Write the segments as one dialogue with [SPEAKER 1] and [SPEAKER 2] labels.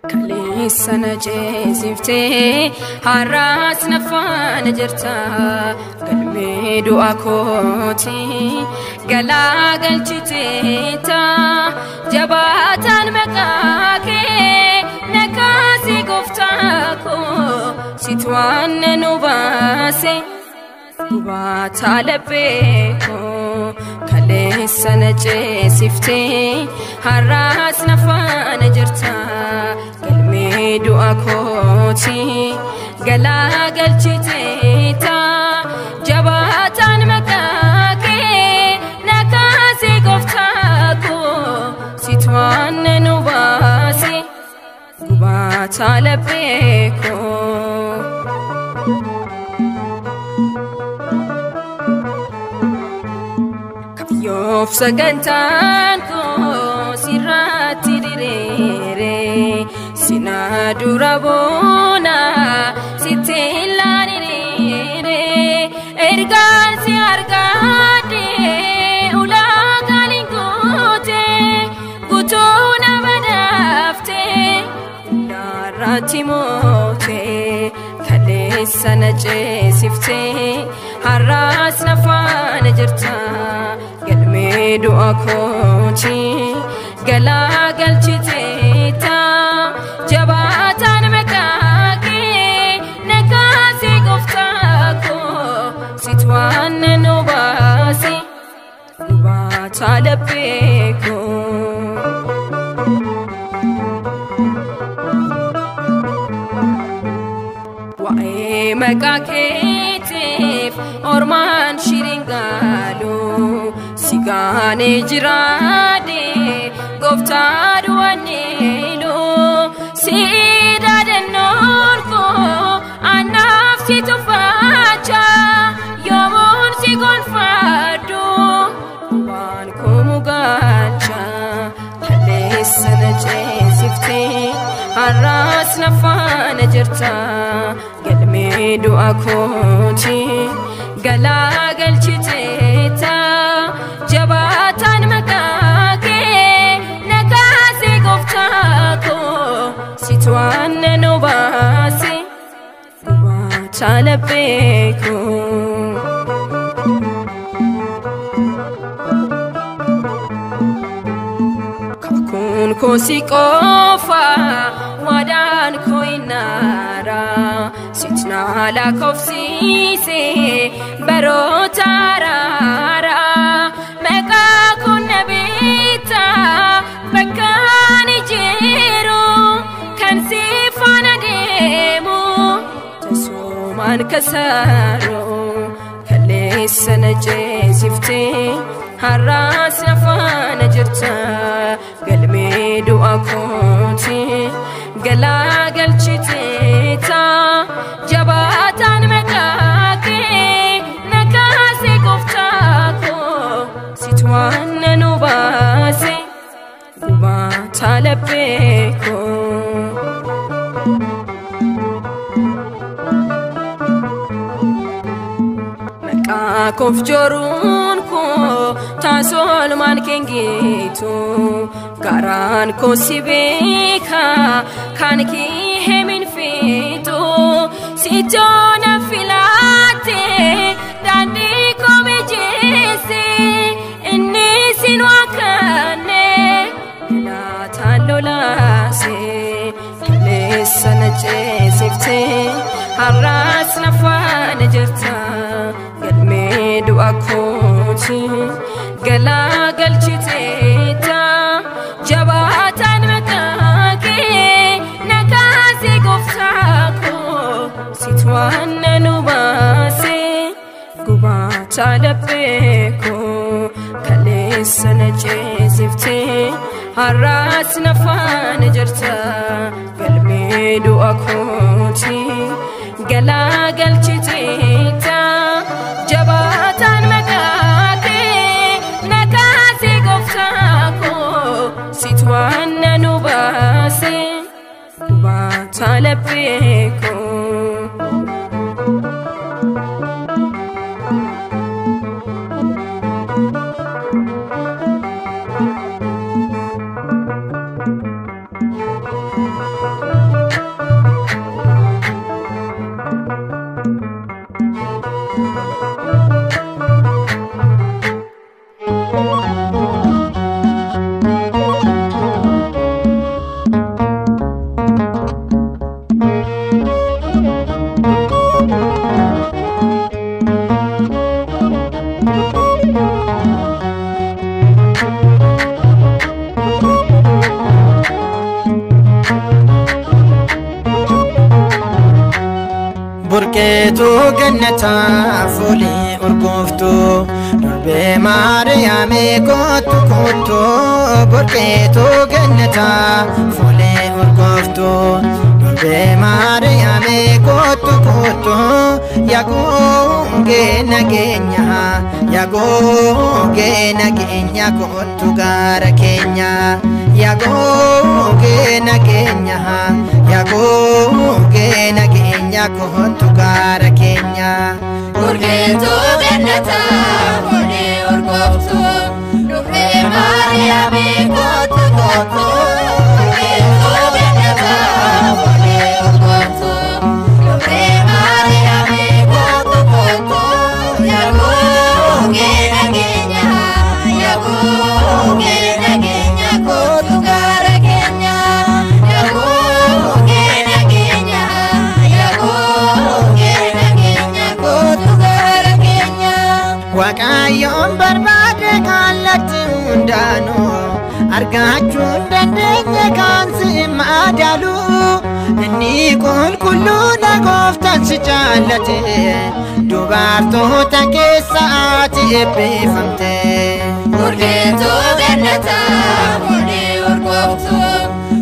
[SPEAKER 1] Kaleessa na ceesiftee har'as na faana jirta. Galmee du'a kooti galaa galchiteeta. Jabaataan maqaa kee na kaasee gooftaa koo situ waan nu baase. Gubaataa laphee koo kaleessa na ceesiftee har'as na faana jirta. Galmee du'a kooti galaa galchiteeta. Jabaataan maqaa kee na kaasee gooftaa koo situ waan nu baase. Gubaataa laphee koo. Kaayyoof sagantaan koo sirratti diriire sina dura boona sitti ilaalire ergaan si argaadhe ulaagaan hin goote guutuu na badhaafte hundaarratti moote. Kaleessa na ceesiftee har'as na faana jirta. Galmee du'a kooti galaa galchiteeta. Jabaataan maqaa kee na kaasee gooftaa koo situ waan nu baase. Gubaataa laphee koo. Waa'ee maqaa keetiif ormaan shiringaalu sigaanee jiraadhe gooftaa du'aniilu si daadannoon koo anaaf si tuffacha yoomuun si gonfadhu waan koo mugalcha. Kaleessa na ceesiftee har'as na faana jirta. Galmee du'a kooti galaa galchiteeta. Jabaataan maqaa kee na kaasee gooftaa koo situ waan nu baase. Gubaataa laphee koo. Kakuun koo si qofa waadaan koo inaara situ na lakkoofsise baroota araara. Maqaa koo na beekta bakka ani jiru kan si faana deemu tasumaan kasaaru. Kaleessa na ceesiftee har'as na faana jirta. Galmee du'a kooti galaa galchiteeta. Jabaataan maqaa kee na kaasee gooftaa koo situ waan nu baase. Gubaataa laphee koo. Maqaa koof joruun koo taasolumaan kengitu garaan koo si beeka kan kee min fiitu sittoo na filaate daandii koo mijeesse inni sin waaqanne galaataan lolaase. Kaleessa na ceesiftee har'as na faana jirta. Galmee du'a kooti galaa galchiteeta. Jabaataan maqaa kee na kaasee gooftaa koo situ waan nu baase. Gubaataa laphee koo kaleessa na ceesiftee har'as na faana jirta. Galmee du'a kooti galaa galchiteeta. Jabaataan maqaa kee na kaasee gooftaa koo situ waan nu baase. Gubaataa laphee koo.
[SPEAKER 2] Burqeetuu gannataa fuulii urgooftuu durbee Maariyaamee kootu kootu. Burqeetuu gannataa fuulii urgooftuu durbee Maariyaamee kootu kootu. Yagoongee nageenya yagoongee nageenya kootu gaara keenya. Yagoongee nageenya yagoongee nageenya kootu gaara keenya.
[SPEAKER 1] Burqeetuu gannataa fuulii urgooftuu durbee Maariyaamee kootu kootu. Burqeetuu gannataa fuulii urgooftuu durbee Maariyaamee kootu kootu. Yagoongee nageenya yagoongee nageenya kootu gaara keenya. Yagoongee nageenya yagoongee nageenya kootu gaara keenya.
[SPEAKER 2] Waaqayyoon barbaade kallattii hundaanuu argachuu hin dandeenye kan si madaalu. Inni qulqulluudha gooftaan si jaallate dubartoota keessa ati eebbifamte.
[SPEAKER 1] Burqeetuu gannataa fuulii urgooftuu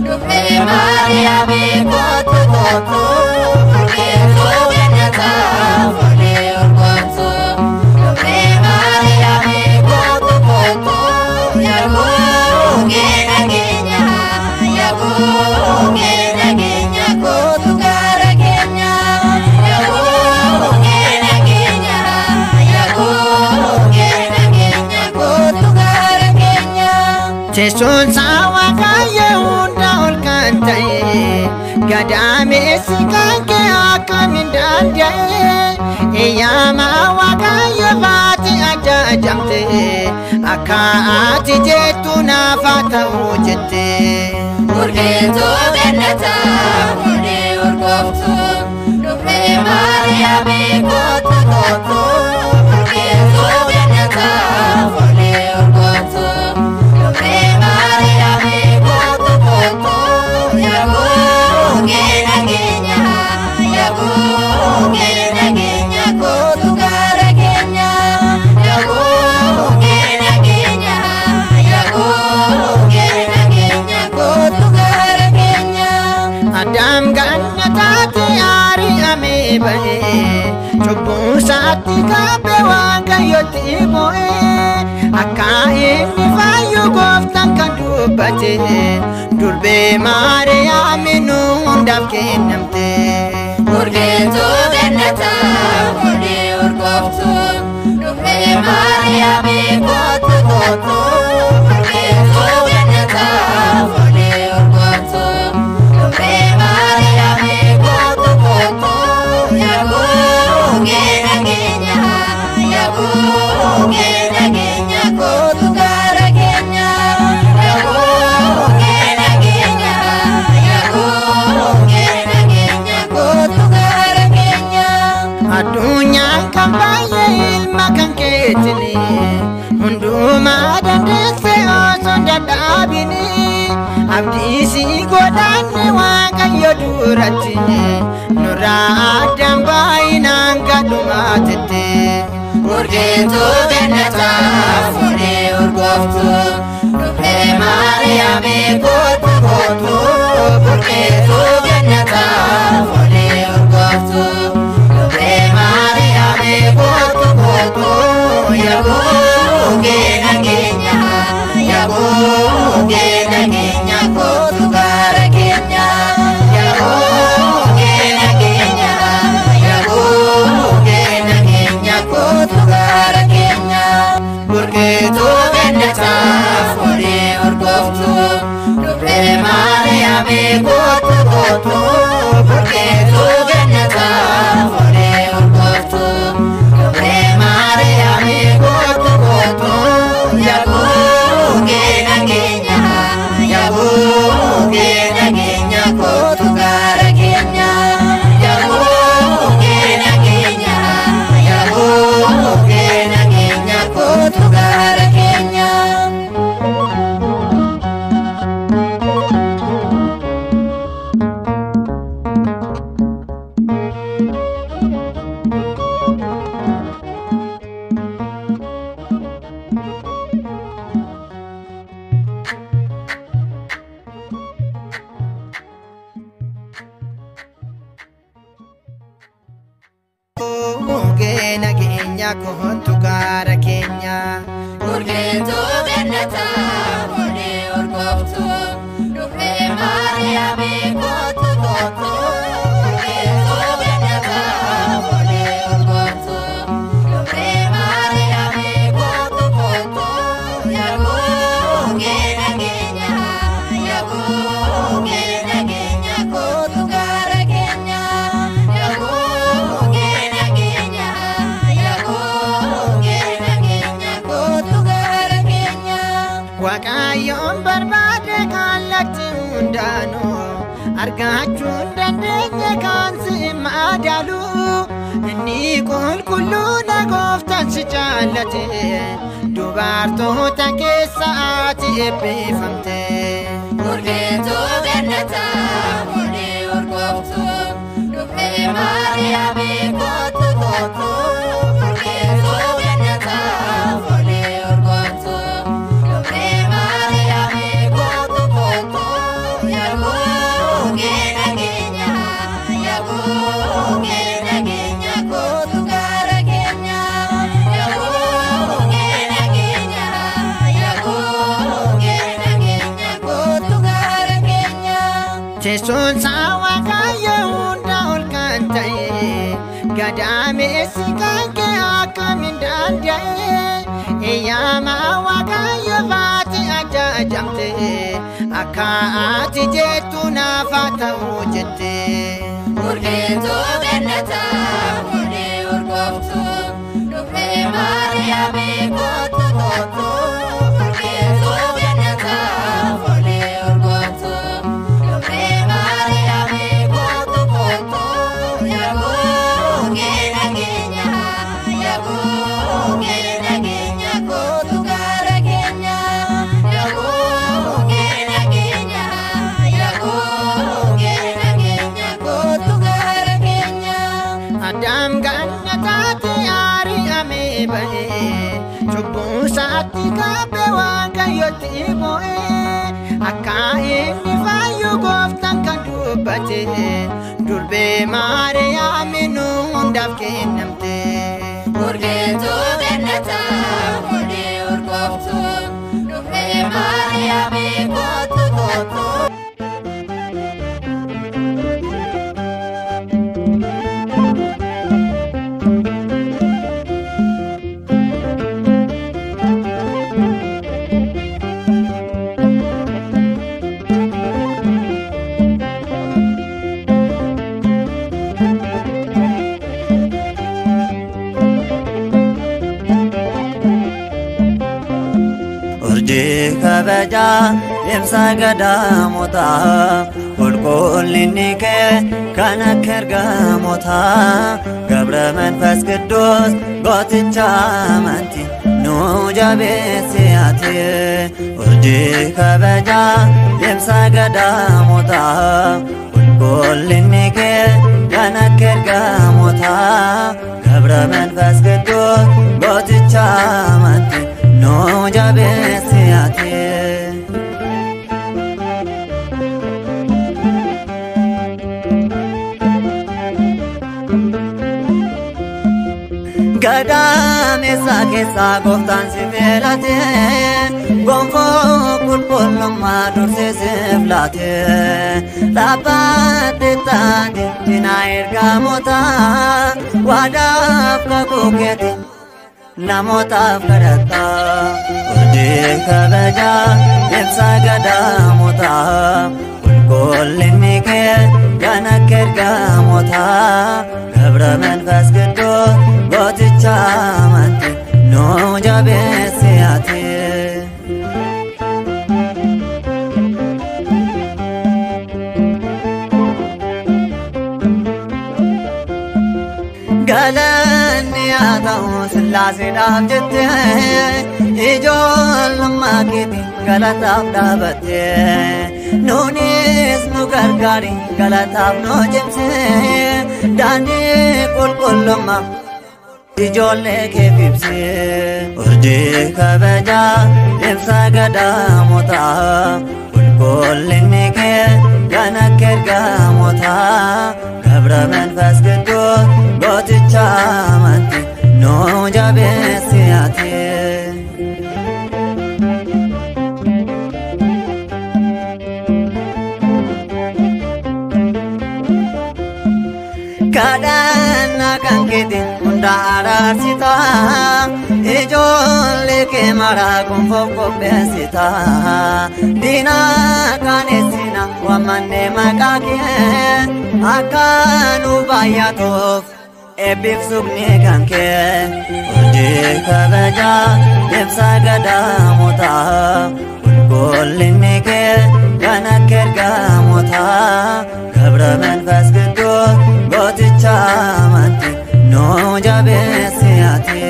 [SPEAKER 1] durbee Maariyaamee kootu kootu. Burqeetuu gannataa fuulii urgooftuu durbee Maariyaamee kootu kootu. Yagoongee nageenya yagoongee nageenya kootu gaara keenya. Yagoongee nageenya yagoongee nageenya kootu gaara keenya.
[SPEAKER 2] Teessoon isaa Waaqayyo hunda ol kan ta'e gadameessi kan kee akkamiin danda'e. Eeyyama Waaqayyo baate ajajamte akka ati jettu naaf haa ta'u jette.
[SPEAKER 1] Burqeetuu gannataa fuulii urgooftuu durbee Maariyaamee kootu kootu. Burqeetuu gannataa fuulii urgooftuu durbee Maariyaamee kootu kootu. Yagoongee nageenya yagoongee nageenya kootu gaara keenya. Yagoongee nageenya yagoongee nageenya kootu gaara keenya.
[SPEAKER 2] Addaam gannataatti ari'amee ba'ee cubbuu isaatti kaabbee Waaqayyotti bu'ee akka inni fayyu gooftaan kan dubbate durbee Maariyaamii nu hundaaf kennamte.
[SPEAKER 1] Burqeetuu gannataa fuulii urgooftuu durbee Maariyaamee kootu kootu. Burqeetuu gannataa fuulii urgooftuu durbee Maariyaamee kootu kootu. Yagoongee nageenya yagoongee nageenya kootu gaara keenya. Yagoongee nageenya yagoongee nageenya kootu gaara keenya.
[SPEAKER 2] Addunyaan kan baay'ee ilma kan keetini hundumaa dandeesse osoo hin dadhabini abdii si godhanne Waaqayyo duratti nurraa addaan baay'inaan gadhumaatetti.
[SPEAKER 1] Burqeetuu gannataa fuulii urgooftuu durbee Maariyaamee kootu kootu. Burqeetuu gannataa fuulii urgooftuu durbee Maariyaamee kootu kootu. Yagoongee nageenya yagoongee nageenya kootu gaara keenya. Yagoongee nageenya yagoongee nageenya kootu gaara keenya. Burqeetuu gannataa fuulii urgooftuu durbee Maariyaamee kootu kootu. Burqeetuu gannataa fuulii urgooftuu durbee Maariyaamee kootu kootu. Yagoongee nageenya yagoongee nageenya kootu gaara keenya. Yagoongee nageenya yagoongee nageenya kootu gaara keenya.
[SPEAKER 2] Nageenya kootu gaara keenya.
[SPEAKER 1] Urgeetuu gannataa fuudhee urgooftuu dubree Maariyaamii kootu kootu. Urgeetuu gannataa fuudhee urgooftuu dubree Maariyaamii kootu kootu. Yaaguu nageenya yaaguu nageenya kootu gaara keenya. Yaaguu nageenya yaaguu nageenya kootu gaara keenya.
[SPEAKER 2] Waaqayyoon barbaade kallattii hundaanuu argachuu dandeenye kan si madaalu. Inni qulqulluudha gooftaan si jaallate dubartoota keessa ati eebbifamte.
[SPEAKER 1] Urgeetuu gannataa fuudhee urgooftuu dubree Maariyaamii kootu kootu. Urgeetuu gannataa fuudhee urgooftuu dubree Maariyaamii kootu kootu. Yaaguu nageenya yaaguu nageenya kootu gaara keenya. Yaaguu nageenya yaaguu nageenya kootu gaara keenya.
[SPEAKER 2] Teessoon isaa Waaqayyo hunda ol kan ta'e gadameessi kan kee akkamiin danda'e eeyyama Waaqayyo baate ajajamte akka ati jettu naaf haa ta'u jette.
[SPEAKER 1] Urgeetuu gannataa fuudhee urgooftuu dubree Maariyaamii kootu kootu. Urgeetuu gannataa fuudhee urgooftuu dubree Maariyaamii kootu kootu. Yaaguu nageenya yaaguu nageenya kootu gaara keenya. Yaaguu nageenya yaaguu nageenya kootu gaara keenya.
[SPEAKER 2] Addaam gannataatti ari'amee ba'ee cubbuu isaatti qabee Waaqayyotti bu'ee akka inni fayyu gooftaan kan dubbate durbee Maariyaamii nu hundaaf kennamte.
[SPEAKER 1] Urgeetuu gannataa fuudhee urgooftuu dubree Maariyaamii kootu kootu.
[SPEAKER 3] Urjii kabajaa ibsa gadaamotaa qulqullinni kee kan akka ergamootaa ገብረ መንፈስ ቅዱስ gooticha amantii nu jabeessi ati. Urjii kabajaa ibsa gadaamotaa qulqullinni kee kan akka ergamootaa ገብረ መንፈስ ቅዱስ gooticha amantii nu jabeessi ati. Gadameessa keessaa gooftaan si filate gonfoo qulqullummaa dursee siif laate dhaabbatte taate cinaa ergamootaa waadaaf kakuu keeti namootaaf kadhatta. Urjii kabajaa ibsa gadaamotaa qulqullinni kee kan akka ergamootaa ገብረ መንፈስ ቅዱስ gooticha amantii nu jabeessi ati. Galanni haa ta'u Sillaaseedhaaf jettee ijoollummaa keetiin galataaf dhaabattee nuunis nu gargaari galataaf nu cimsee daandii qulqullummaa ijoollee keef ibsee. Urjii kabajaa ibsa gadaamotaa qulqullinni kee kan akka ergamootaa Gabra Manfas Qidduus gooticha amantii nu jabeessi ati. Kadhannaa kan keetiin hunda araarsita, ijoollee kee maraa gonfoof qopheessita. Diina qaaneessina waamannee maqaa kee akka nu baay'atuuf eebbiif suphni kan kee. Hojii kabajaa deemsa gadaamotaa qulqullinni kee kan akka ergamootaa Gabra Manfas Qidduus gooticha amantii nu jabeessi ati.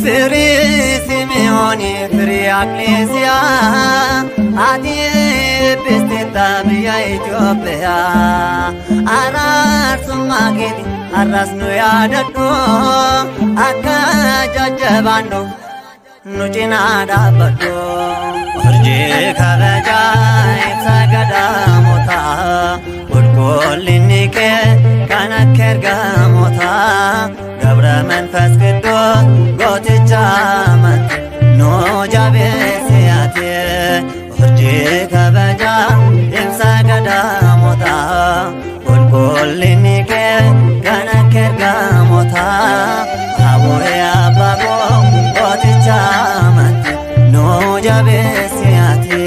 [SPEAKER 3] Firii Simi'oonii firii Akleesiyaa ati eebbisteetta biyya Itoophiyaa. Araarsummaa keeti har'as nu yaadadhu akka jajjabaannu nu cinaa dhaabbadhu. Urjii kabajaa ibsa gadaamotaa qulqullinni kee kan akka ergamootaa Gabra Manfas Qidduus gooticha amantii nu jabeessi ati. Urjii kabajaa ibsa gadaamotaa qulqullinni kee kan akka ergamootaa Abu'ee abbaa koo gooticha amantii nu jabeessi ati.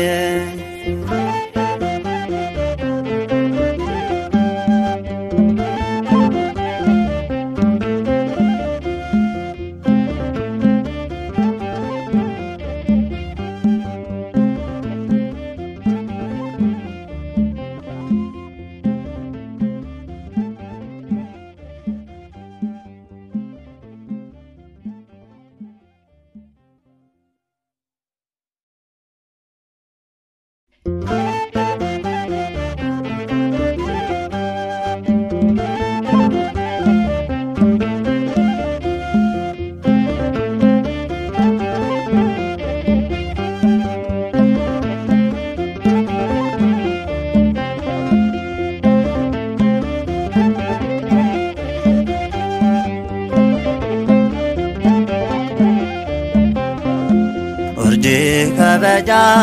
[SPEAKER 3] Urjii kabajaa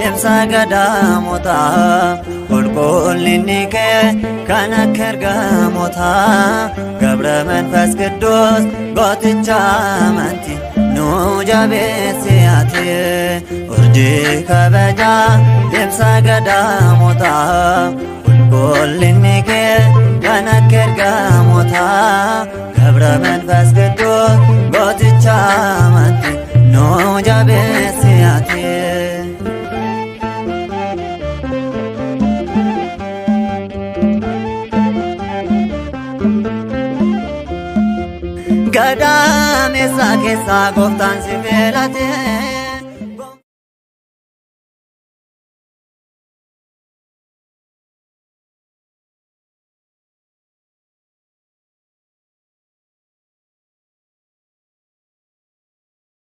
[SPEAKER 3] ibsa gadaamotaa qulqullinni kee kan akka ergamootaa Gabra Manfas Qidduus gooticha amantii nu jabeessi ati. Urjii kabajaa ibsa gadaamotaa qulqullinni kee kan akka ergamootaa Gabra Manfas Qidduus gooticha amantii nu jabeessi ati. Gadameessa keessaa gooftaan si filate